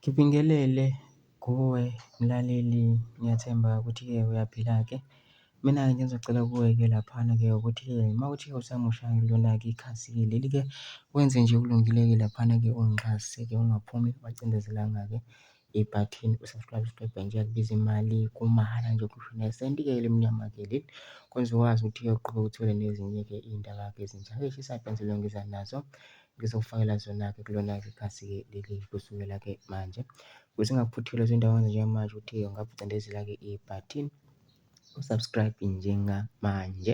Ngibingelele kuwe mlaleli, ngiyathemba ukuthi-ke uyaphila-ke. Mina-ke ngizocela kuwe-ke laphana-ke ukuthi-ke uma kuwukuthi usamusha-ke kulona-ke ikhasi-ke leli-ke, wenze nje okulungile-ke laphana-ke ungixhase-ke ungaphumi ungacindezelanga-ke ibhathini u-subscribe, subscribe nje akubizi imali kumahhala nje akusho nesenti-ke elimnyama-ke leli. Kwenza ukwazi ukuthi-ke uqhubeke uthole nezinye-ke iy'ndaba-ke ezintsha ey'shisayo ngiza nazo, ngizokufakela zona-ke kulona-ke ikhasi-ke leli kusukela-ke manje. Ukuze ungaphuthelwa izindawo njengamanje ukuthi-ke ungacindezela-ke ibhathini u-subscribe njengamanje.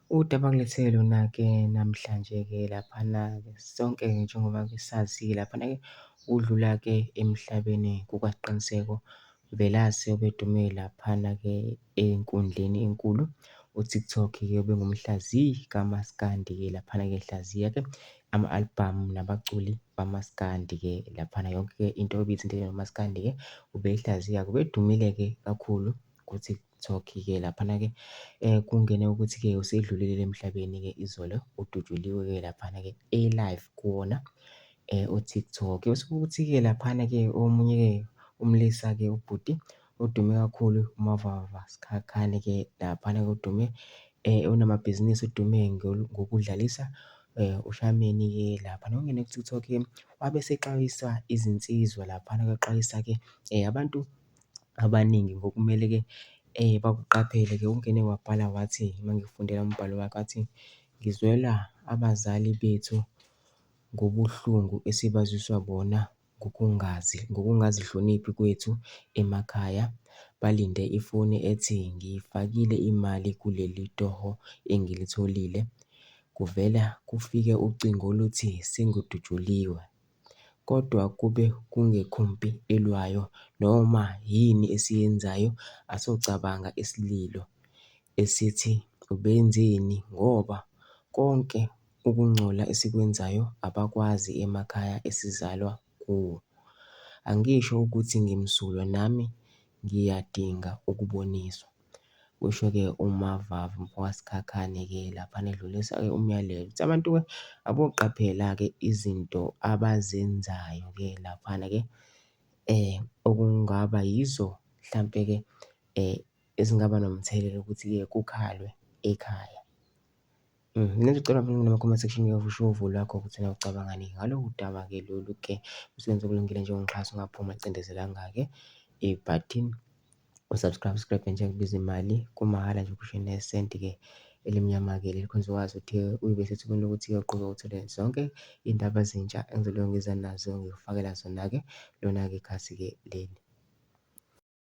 Udaba engilethele lona-ke namhlanje-ke laphana-ke sonke-ke njengoba-ke sazi-ke laphana-ke udlula-ke emhlabeni kukaSqiniseko Mvelase obedume laphana-ke enkundleni enkulu u-TikTok-ke obengumhlaziyi kamaskandi-ke laphana-ke ehlaziya-ke ama-album nabaculi bamaskandi-ke laphana yonke into ebithintene nomaskandi-ke ubeyihlaziya-ke ubedumile-ke kakhulu ku-TikTok-ke laphana-ke kungene ukuthi-ke usedlulile emhlabeni-ke izolo udutshuliwe-ke laphana-ke e-live kuwona u-TikTok. Bese kuthi-ke laphana-ke omunye-ke umlisa-ke ubhuti odume kakhulu uMavava Sikhakhane-ke laphana-ke udume unamabhizinisi udume ngokudlalisa ushameni-ke laphana. Ungene ku-TikTok-ke wabe esexwayisa izinsizwa laphana exwayisa-ke abantu abaningi ngokumele-ke bakuqaphele-ke. Ungene wabhala wathi, uma ngikufundela umbhalo wakhe wathi, ngizwela abazali bethu ngobuhlungu esibazwiswa bona ngokungazi, ngokungazihloniphi kwethu emakhaya. Balinde ifoni ethi ngiyifakile imali kuleli toho engilitholile. Kuvela kufike ucingo oluthi sengidutshuliwe, kodwa kube kungekho mpi elwayo noma yini esiyenzayo asocabanga isililo esithi ubenzeni ngoba konke ukungcola esikwenzayo abakwazi emakhaya esizalwa kuwo. Angisho ukuthi ngimsulwa nami ngiyadinga ukuboniswa, kusho-ke uMavava mfokaSikhakhane-ke laphana edlulisa-ke umyalezo ukuthi abantu-ke aboqaphela-ke izinto abazenzayo-ke laphana-ke okungaba yizo mhlampe-ke ezingaba nomthelela ukuthi-ke kukhalwe ekhaya. Mina nje ngicela kuma-comment section usho uvo lwakho ukuthi wena ucabangani ngalolu daba-ke lolu-ke. Usebenze okulungile nje ungixhase ungaphumi ungacindezelanga-ke ibhathini u-subscribe, subscribe nje akubizi imali kumahhala nje akusho nesenti-ke elimnyama-ke leli khona uzokwazi ukuthi ube sethubeni lokuthi-ke uqhubeke uthole zonke iy'ndaba ezintsha engizobe ngiza nazo ngikufakela zona-ke lona-ke ikhasi-ke leli.